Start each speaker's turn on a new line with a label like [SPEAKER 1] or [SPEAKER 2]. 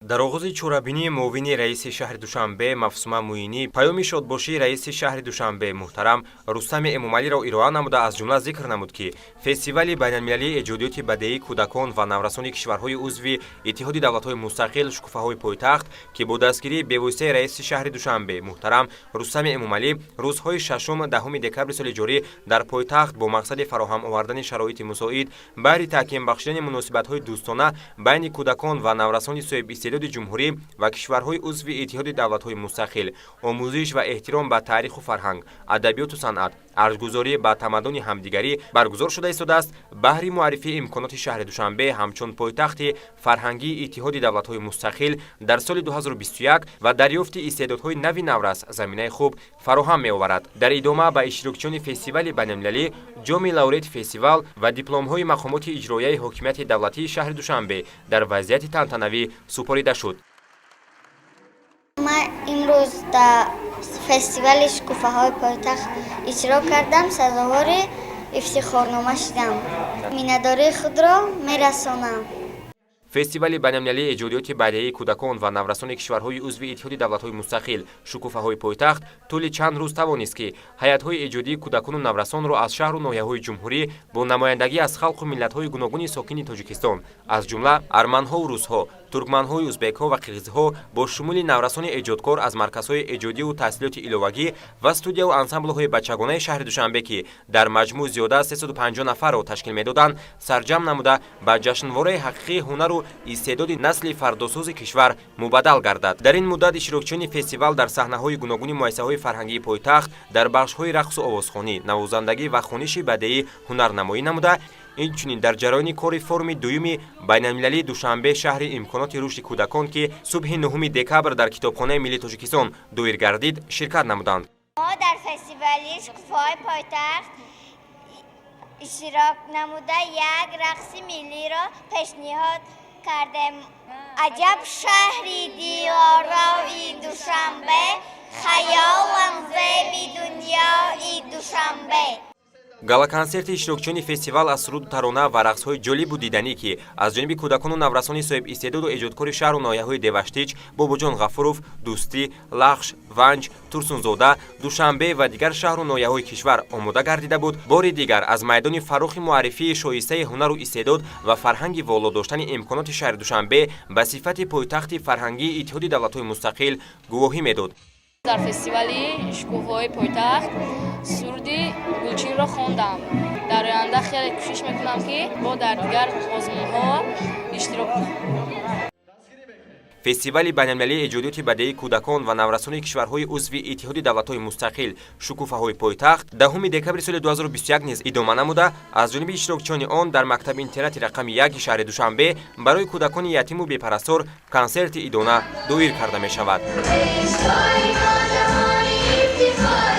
[SPEAKER 1] Дар оғози чорабинӣ муовини раиси шаҳри Душанбе Мавсума Муинӣ паёми шодбошии раиси шаҳри Душанбе муҳтарам Рустами Эмомалиро ироа намуда, аз ҷумла зикр намуд, ки фестивали байналмилалии эҷодиёти бадеии кӯдакон ва наврасони кишварҳои узви Иттиҳоди давлатҳои мустақил «Шукуфаҳои пойтахт», ки бо дастгирии бевоситаи раиси шаҳри Душанбе муҳтарам Рустами Эмомалӣ рӯзҳои 6, 10 декабри соли ҷорӣ дар пойтахт бо мақсади фароҳам овардани шароити мусоид баҳри таҳким бахшидани муносибатҳои дӯстона байни кӯдакон ва наврасони соҳибистеъдоди ҷумҳурӣ ва кишварҳои узви Иттиҳоди давлатҳои мустақил, омӯзиш ва эҳтиром ба таъриху фарҳанг, адабиёту санъат, арҷгузорӣ ба тамаддуни ҳамдигарӣ баргузор шуда истодааст, баҳри муаррифии имконоти шаҳри Душанбе ҳамчун пойтахти фарҳангии Иттиҳоди давлатҳои мустақил дар соли 2021 ва дарёфти истеъдодҳои нави наврас заминаи хуб фароҳам меоварад. Дар идома ба иштирокчиёни фестивали байналмилалӣ ҷоми лауреати фестивал ва дипломҳои мақомоти иҷроияи ҳокимияти давлатии шаҳри Душанбе дар вазъияти тантанавӣ супорида шуд.
[SPEAKER 2] Ман имрӯз дар фестивали «Шукуфаҳои пойтахт» иштирок кардам, сазовори ифтихорнома шудам. Миннатдории худро мерасонам.
[SPEAKER 1] Фестивали байналмилалии эҷодиёти бадеии кӯдакон ва наврасони кишварҳои узви Иттиҳоди давлатҳои мустақил «Шукуфаҳои пойтахт» тӯли чанд рӯз тавонист, ки ҳайатҳои эҷодии кӯдакону наврасонро аз шаҳру ноҳияҳои ҷумҳурӣ бо намояндагӣ аз халқу миллатҳои гуногуни сокини Тоҷикистон, аз ҷумла арманҳову русҳо, туркманҳою узбекҳо ва қирғизҳо, бо шумули наврасони эҷодкор аз марказҳои эҷодиву таҳсилоти иловагӣ ва студияву ансамблҳои бачагонаи шаҳри Душанбе, ки дар маҷмӯъ зиёда аз 350 нафарро ташкил медоданд, сарҷамъ намуда, ба ҷашнвораи ҳақиқии ҳунару истеъдоди насли фардосози кишвар мубаддал гардад. Дар ин муддат иштирокчиёни фестивал дар саҳнаҳои гуногуни муассисаҳои фарҳангии пойтахт дар бахшҳои рақсу овозхонӣ, навозандагӣ ва хониши бадеӣ ҳунарнамоӣ намуда, инчунин дар ҷараёни кори форуми дуюми байналмилалии «Душанбе — шаҳри имконоти рушди кӯдакон», ки субҳи 9 декабр дар Китобхонаи миллии Тоҷикистон доир гардид, ширкат намуданд.
[SPEAKER 2] Мо дар фестивали «Шукуфаҳои пойтахт» иштирок намуда, як рақси миллиро пешниҳод кардем. Аҷаб шаҳри дилорои Душанбе, хаёлам зеби дунёи Душанбе.
[SPEAKER 1] Галаконсерти иштирокчиёни фестивал аз суруду тарона ва рақсҳои ҷолибу диданӣ, ки аз ҷониби кӯдакону наврасони соҳибистеъдоду эҷодкори шаҳру ноҳияҳои Деваштич, Бобоҷон Ғафуров, Дӯстӣ, Лахш, Ванҷ, Турсунзода, Душанбе ва дигар шаҳру ноҳияҳои кишвар омода гардида буд, бори дигар аз майдони фарохи муаррифии шоистаи ҳунару истеъдод ва фарҳанги воло доштани имконоти шаҳри Душанбе ба сифати пойтахти фарҳангии Иттиҳоди давлатҳои мустақил гувоҳӣ медод.
[SPEAKER 3] Дар фестивали «Шукуфаҳои пойтахт» суруди «Гулчинро» хондам. Дар оянда хеле кӯшиш мекунам, ки бо дар дигар озмунҳо иштирок кунам.
[SPEAKER 1] Фестивали байналмилалии эҷодиёти бадеии кӯдакон ва наврасони кишварҳои узви Иттиҳоди давлатҳои мустақил «Шукуфаҳои пойтахт» 10 декабри соли 2021 низ идома намуда, аз ҷониби иштирокчиёни он дар мактаби интернати рақами 1 шаҳри Душанбе барои кӯдакони ятиму бепарастор консерти идона доир карда мешавад.
[SPEAKER 4] Ифтихори